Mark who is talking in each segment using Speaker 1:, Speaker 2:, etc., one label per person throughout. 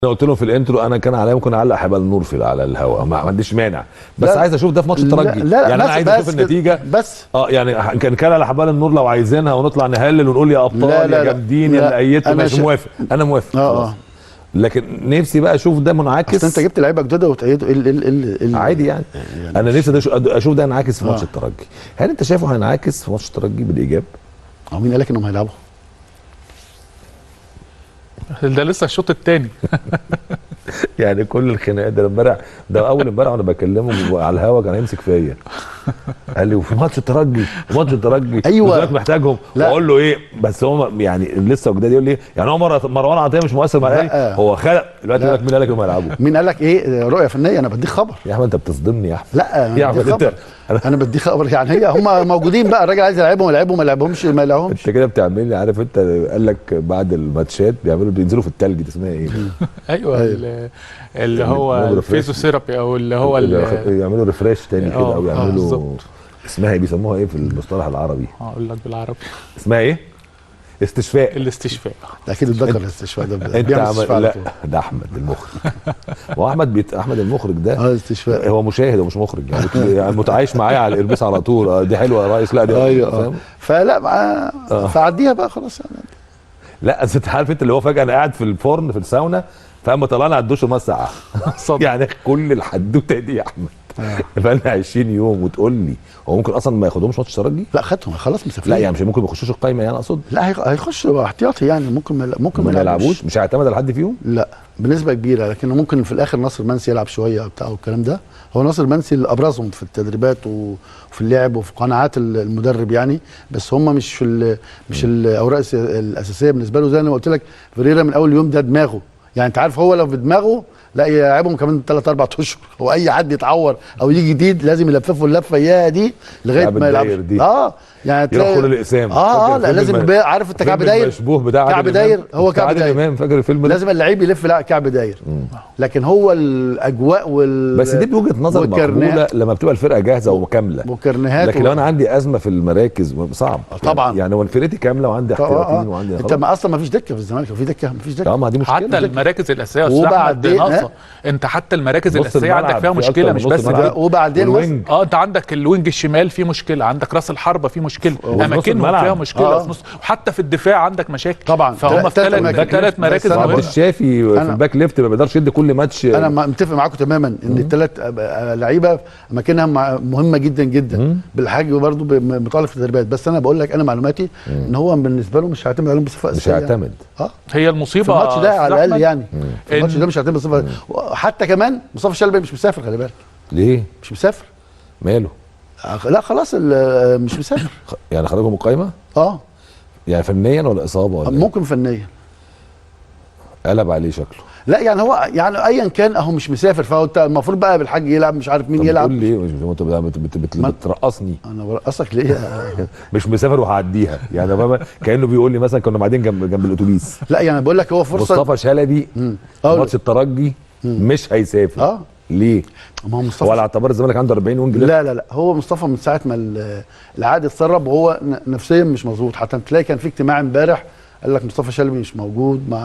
Speaker 1: انا قلت لهم في ال intro انا كان عليا ممكن اعلق حبال نور في على الهواء، ما عنديش مانع، بس
Speaker 2: لا.
Speaker 1: عايز اشوف ده في ماتش الترجي.
Speaker 2: لا لا،
Speaker 1: يعني انا
Speaker 2: بس
Speaker 1: عايز
Speaker 2: بس
Speaker 1: اشوف النتيجة
Speaker 2: بس.
Speaker 1: يعني كان على حبال النور لو عايزينها ونطلع نهلل ونقول يا ابطال،
Speaker 2: لا لا
Speaker 1: يا
Speaker 2: لا.
Speaker 1: جامدين، يا
Speaker 2: لا.
Speaker 1: اللي ايدتوا،
Speaker 2: أنا
Speaker 1: ماشي، موافق، انا موافق خلاص. لكن نفسي بقى اشوف ده منعكس.
Speaker 2: اصل انت جبت لعيبة جداد وتأيدوا ال ال ال ال
Speaker 1: عادي يعني. انا نفسي ده اشوف ده ينعكس في ماتش الترجي. هل انت شايفه هينعكس في ماتش الترجي بالايجاب؟
Speaker 2: هو مين قال لك انهم هيلعبوا؟
Speaker 3: ده لسه الشوط الثاني.
Speaker 1: يعني كل الخناقات ده امبارح، ده اول امبارح وانا بكلمه على الهوا كان هيمسك فيا، قال لي وفي ماتش الترجي، ماتش الترجي
Speaker 2: ايوه
Speaker 1: الزمالك محتاجهم. واقول له ايه بس هو يعني لسه جداد، يقول لي يعني هو مروان عطية مش مؤثر مع الاهلي، هو خلق دلوقتي. يقول لك مين قال لك انهم هيلعبوا؟
Speaker 2: مين قال لك ايه؟ رؤية فنية، انا بديك خبر
Speaker 1: يا احمد، انت بتصدمني يا احمد.
Speaker 2: لا
Speaker 1: يا احمد انت
Speaker 2: انا بديك خبر يعني، هي هم موجودين بقى، الراجل عايز يلعبهم يلعبهم، ما يلعبهمش ما يلعبهمش.
Speaker 1: انت كده بتعملني، عارف انت قال لك بعد الماتشات بيعملوا بينزلوا في الثلج، دي اسمها ايه؟
Speaker 3: ايوه اللي هو ال physiotherapy او اللي هو
Speaker 1: يعملوا refresh تاني كده، او يعملوا اسمها ايه، بيسموها ايه في المصطلح العربي؟
Speaker 3: هقول لك بالعربي
Speaker 1: اسمها ايه؟ استشفاء.
Speaker 3: الاستشفاء
Speaker 2: اكيد اتذكر الاستشفاء ده.
Speaker 1: انت عمل... لا ده احمد المخرج. واحمد احمد المخرج ده
Speaker 2: استشفاء،
Speaker 1: هو مشاهد ومش مخرج يعني، متعايش معايا على الاربيس على طول. دي حلوة يا ريس، لا دي
Speaker 2: ايوه فلا فعديها بقى خلاص يعني.
Speaker 1: لا اصل انت عارف انت اللي هو فجاة انا قاعد في الفرن في الساونا، فاما طلعنا على الدش المية ساقعه. يعني كل الحدوتة دي يا احمد بقالنا 20 يوم وتقول لي هو ممكن اصلا ما ياخدهمش ماتش الترجي؟
Speaker 2: لا خدهم خلاص مسافرين.
Speaker 1: لا يعني مش ممكن ما يخشوش القايمة يعني، اقصد
Speaker 2: لا هيخش احتياطي يعني، ممكن
Speaker 1: ما يلعبوش، مش هيعتمد على حد فيهم؟
Speaker 2: لا بنسبة كبيرة، لكن ممكن في الاخر ناصر منسي يلعب شوية بتاع والكلام ده. هو ناصر منسي اللي ابرزهم في التدريبات وفي اللعب وفي قناعات المدرب يعني، بس هم مش في مش الاوراق الاساسية بالنسبة له. زي ما قلت لك فيريرا من اول يوم ده دماغه يعني، انت عارف هو لو في دماغه لا يلعبهم كمان 3 4 اشهر. هو اي حد يتعور او يجي جديد لازم يلففه اللفة اياها دي لغاية ما يلعب. يعني
Speaker 1: يروح كل الاقسام.
Speaker 2: لا لازم عارف انت كعب داير،
Speaker 1: المشبوه بتاع
Speaker 2: كعب داير، هو كعب داير
Speaker 1: امام، فاكر الفيلم ده؟
Speaker 2: لازم اللعيب يلف لا كعب داير. لكن هو الاجواء وال
Speaker 1: بس دي بوجهه نظر مقبولة لما بتبقى الفرقة جاهزة وكامله
Speaker 2: وكرنيهات،
Speaker 1: لكن لو انا عندي ازمة في المراكز صعب
Speaker 2: طبعا
Speaker 1: يعني. هو فرقتي كاملة وعندي احتياطيين وعندي
Speaker 2: انت ما اصلا ما فيش دكه في الزمالك، في دكه ما فيش دكه.
Speaker 1: ما دي مشكلة.
Speaker 3: حتى المراكز الاساسية وبعدين انت حتى المراكز الاساسية عندك فيها مشكلة، مش بس
Speaker 2: ده. وبعدين
Speaker 3: انت عندك ال wing الشمال فيه مشكلة، عندك راس الحربة فيه مشكلة، اماكنهم فيها مشكلة في نص، وحتى في الدفاع عندك مشاكل
Speaker 2: طبعا.
Speaker 3: فهم في ثلاث مراكز.
Speaker 1: عبد الشافي في ال back left ما بيقدرش يدي كل ماتش.
Speaker 2: انا متفق معاكم تماما ان الثلاث لعيبة اماكنها مهمة جدا جدا، بالحاج برضه متالق في التدريبات. بس انا بقول لك انا معلوماتي ان هو بالنسبة له مش هيعتمد عليهم بصفة اساسية،
Speaker 1: مش هيعتمد.
Speaker 3: هي المصيبة
Speaker 2: في الماتش ده على الاقل يعني، في الماتش ده مش هيعتمد بصفة. حتى كمان مصطفى شلبي مش مسافر، خلي بالك.
Speaker 1: ليه؟
Speaker 2: مش مسافر.
Speaker 1: ماله؟
Speaker 2: لا خلاص مش مسافر.
Speaker 1: يعني خرجوا من القايمة؟ يعني فنيا ولا اصابه ولا
Speaker 2: ممكن فنيا.
Speaker 1: قلب عليه شكله.
Speaker 2: لا يعني هو يعني ايا كان اهو مش مسافر، فهو انت المفروض بقى بالحاج يلعب، مش عارف مين يلعب.
Speaker 1: تقول لي ايه؟ انت بترقصني.
Speaker 2: انا برقصك ليه؟
Speaker 1: مش مسافر وهعديها يعني، بابا كانه بيقول لي مثلا كنا قاعدين جنب الاتوبيس.
Speaker 2: لا يعني بقول لك هو فرصة.
Speaker 1: مصطفى شلبي ماتش الترجي مش هيسافر. ليه؟
Speaker 2: ما هو مصطفى
Speaker 1: ولا اعتبر الزمالك عنده 40 wing؟
Speaker 2: لا لا لا، هو مصطفى من ساعة ما العقد اتسرب وهو نفسيا مش مظبوط. حتى تلاقي كان في اجتماع امبارح قال لك مصطفى شلبي مش موجود، ما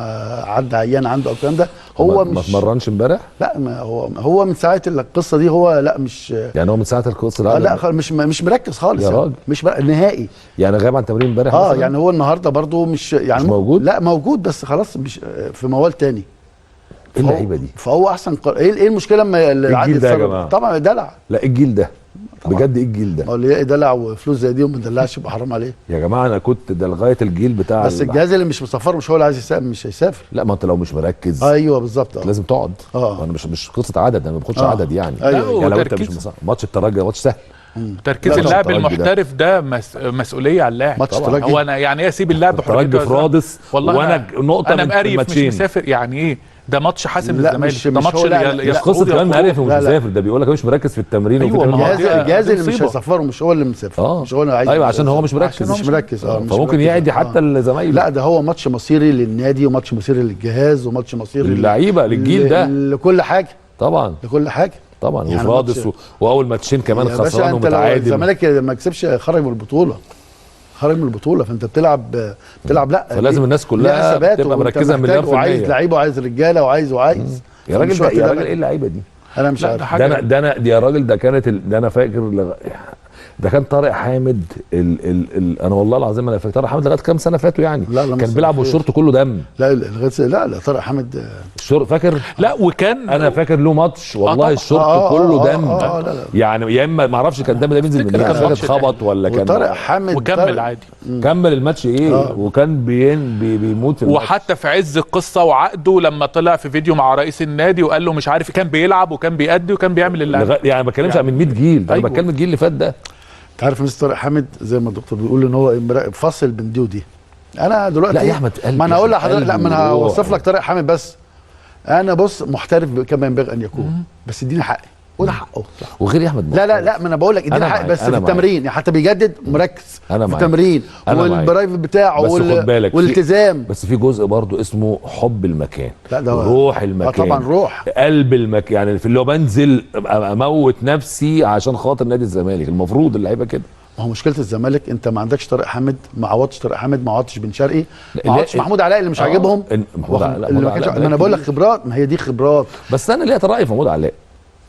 Speaker 2: عدى عيان عنده او الكلام ده. هو
Speaker 1: ما اتمرنش امبارح؟
Speaker 2: لا ما هو من ساعة القصة دي هو لا مش
Speaker 1: يعني هو من ساعة القصة
Speaker 2: لا مش مركز خالص
Speaker 1: يا راجل،
Speaker 2: مش نهائي
Speaker 1: يعني، غاب عن تمرين امبارح.
Speaker 2: يعني هو النهارده برده مش يعني
Speaker 1: مش موجود؟
Speaker 2: لا موجود بس خلاص مش في موال تاني.
Speaker 1: ايه اللعيبة دي؟
Speaker 2: فهو احسن ايه المشكلة لما العقد يتسرب؟ طبعا دلع.
Speaker 1: لا ايه الجيل ده؟ بجد ايه الجيل ده؟
Speaker 2: ما هو اللي دلع وفلوس زي دي وما دلعش يبقى حرام عليه
Speaker 1: يا جماعة. انا كنت ده لغاية الجيل بتاع
Speaker 2: بس الجهاز اللي مش مسافر مش هو اللي عايز يسافر، مش هيسافر.
Speaker 1: لا ما انت لو مش مركز
Speaker 2: ايوه بالظبط
Speaker 1: لازم تقعد. انا مش قصة عدد، انا ما باخدش عدد يعني.
Speaker 2: أيوة.
Speaker 1: يعني لو انت مش ماتش الترجي ماتش سهل.
Speaker 3: تركيز اللاعب المحترف ده مسؤولية على اللاعب. هو انا يعني ايه اسيب اللاعب
Speaker 1: بحريته؟ الترجي في رادس وانا نقطة
Speaker 3: انا مقريف مش مسافر يعني ايه؟ ده ماتش حاسم للزمالك، ده ماتش
Speaker 1: مش قصة كمان مقريف ومش مسافر، ده بيقول لك مش مركز في التمرين.
Speaker 2: ايوه الجهاز اللي مش هيسفره مش هو اللي مسافر، مش هو اللي عايز.
Speaker 1: ايوه عشان هو مش مركز،
Speaker 2: مش مركز.
Speaker 1: فممكن يعدي حتى لزمايله.
Speaker 2: لا ده هو ماتش مصيري للنادي، وماتش مصيري للجهاز، وماتش مصيري
Speaker 1: للعيبة، للجيل ده،
Speaker 2: لكل حاجة
Speaker 1: طبعا، لكل
Speaker 2: حاجة
Speaker 1: طبعا. يعني وفي رادس واول ماتشين كمان خسران ومتعادل.
Speaker 2: الزمالك ما كسبش خرج من البطولة. خرج من البطولة، فانت بتلعب لا،
Speaker 1: فلازم الناس كلها تبقى مركزه مليون في المية،
Speaker 2: وعايز لعيبة وعايز رجاله وعايز
Speaker 1: يا راجل ده، يا راجل ايه اللعيبة دي؟
Speaker 2: انا مش عارف.
Speaker 1: ده انا يا راجل ده كانت ده انا فاكر ده كان طارق حامد ال انا والله العظيم انا فاكر طارق حامد لغاية كام سنة فاتوا يعني، لا كان بيلعب والشورت كله دم.
Speaker 2: لا لغاية لا طارق حامد
Speaker 1: الشورت فاكر؟
Speaker 3: لا وكان
Speaker 1: انا فاكر له ماتش والله الشورت كله دم. لا لا. يعني يا اما ما اعرفش كان دم ده بينزل من مين، اتخبط ولا كان
Speaker 2: طارق حامد
Speaker 3: وكمل عادي،
Speaker 1: كمل الماتش ايه وكان بيموت في الماتش.
Speaker 3: وحتى في عز القصة وعقده لما طلع في فيديو مع رئيس النادي وقال له مش عارف، كان بيلعب وكان بيأدي وكان بيعمل اللي
Speaker 1: يعني ما بتكلمش من 100 جيل، انا بتكلم الجيل اللي فات ده.
Speaker 2: انت عارف مستر طارق حامد زي ما الدكتور بيقول ان هو فاصل بين دي ودي. انا دلوقتي
Speaker 1: لا يا احمد،
Speaker 2: ما انا اقول لحضرتك، لا ما انا هوصف لك طارق حامد، بس انا بص محترف كما ينبغي ان يكون، بس اديني حقي وده حقه.
Speaker 1: وغير يا احمد
Speaker 2: لا لا لا ما انا بقول لك اديني حقي بس في التمرين، يعني حتى بيجدد مركز في التمرين وال private بتاعه والالتزام.
Speaker 1: بس في جزء برضه اسمه حب المكان،
Speaker 2: لا ده
Speaker 1: روح المكان،
Speaker 2: طبعا روح
Speaker 1: قلب المكان، يعني في اللي هو بنزل اموت نفسي عشان خاطر نادي الزمالك، المفروض اللعيبة كده.
Speaker 2: ما هو مشكلة الزمالك انت ما عندكش طارق حامد، ما عوضتش طارق حامد، ما عوضتش بن شرقي، ما عوضتش محمود علاء اللي مش عاجبهم.
Speaker 1: محمود علاء
Speaker 2: ما انا بقول لك خبرات، ما هي دي خبرات.
Speaker 1: بس انا ليا راي في محمود علاء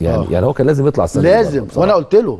Speaker 1: يعني، يعني هو كان لازم يطلع السنة
Speaker 2: لازم، وانا قلت له.